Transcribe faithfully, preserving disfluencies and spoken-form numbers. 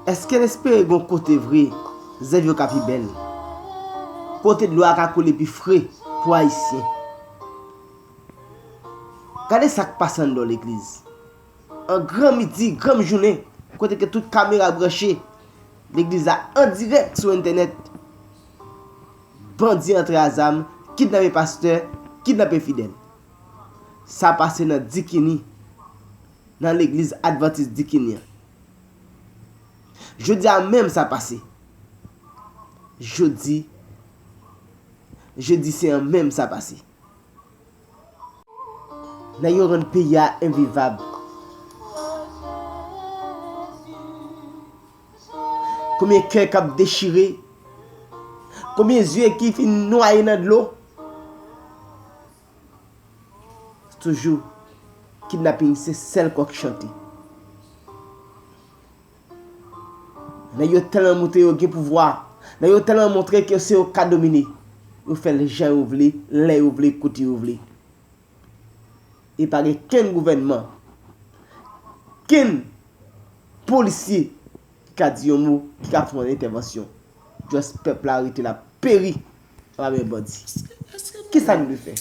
Èske n espere gen yon kote vre zèv yo ka pi bèl? Kote dlo a ka koule pi fre pou Ayisyen. Gade sa k pase anndan legliz. An gran midi, gran jounen, kote ke tout kamera branche, legliz la an dirèk sou entènèt. Bandi antre a zam, kidnape pastè, kidnape fidèl. Sa pase nan Dikini, nan legliz Advantis Dikini an. Jodi a menm sa pase. Jodi, jedi sen an menm sa pase. Nèg yo rann peyi a envivab. Konbyen kè k ap dechire? Konbyen zye ki fin nwaye nan dlo? Toujou, kidnaping se sèl kòk chante. Nèg yo tèlman montre yo gen pouvwa, nèg yo tèlman montre ke se yo k ka domine. Yo fè l jan yo vle, lè yo vle, kote yo vle. E pa gen kenn gouvènman, kenn polisye ki ka di yon mo, ki ka fè yon entèvansyon. Just pèp la rete l ap peri anba men bandi. Kisa nou dwe fè?